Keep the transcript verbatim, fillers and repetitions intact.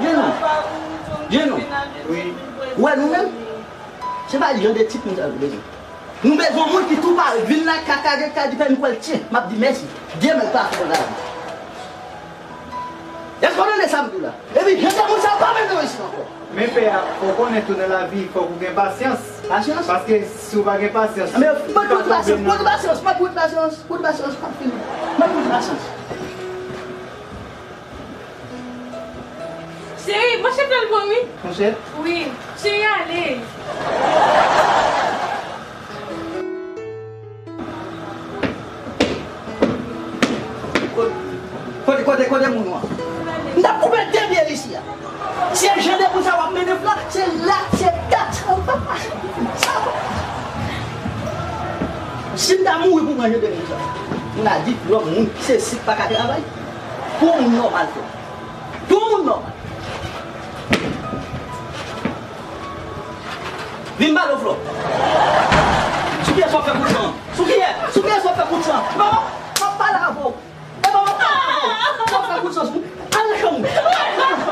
Jenou. Jenou. Wi. Ou wè nou menm? Se pa jan de tip moun sa yo bezwen. Nou bezwen yon moun ki tou pare, vin la, kaka, gen ka di pè, nou kwè l tyen, m ap di mèsi. Dye mèt pa fè lavi. Èske w tande sa m di w la? Epi, jan de moun sa yo pa menm nan isit ankò. Men pè a, fò w konnen tou nan lavi, fòk ou gen pasyans. Pasyans? Paske si w pa gen pasyans, men, mwen tout pasyans, mwen tout pasyans, mwen tout pasyans, mwen tout pasyans, mwen tout pasyans. Cheri, monchè, fè l bon, wi. Monchè? Wi, cheri, ale. Kote, kote, kote moun ou an? M t ap koupe de pye l isi a. Se jan de moun sa w ap mennen flan, se la, se dat. Si m ta mouri pou manje de moun sa, m ta di lòm moun ki se sik pa ka travay. Pou moun nòmal, frè. Pou moun nòmal. Vin ba l, Flo. Sou kiyès w ap fè kout san? Sou kiyès? Sou kiyès w ap fè kout san? Maman, m ap pale avè w. E maman, w ap fè kout san sou. Al nan chanm ou.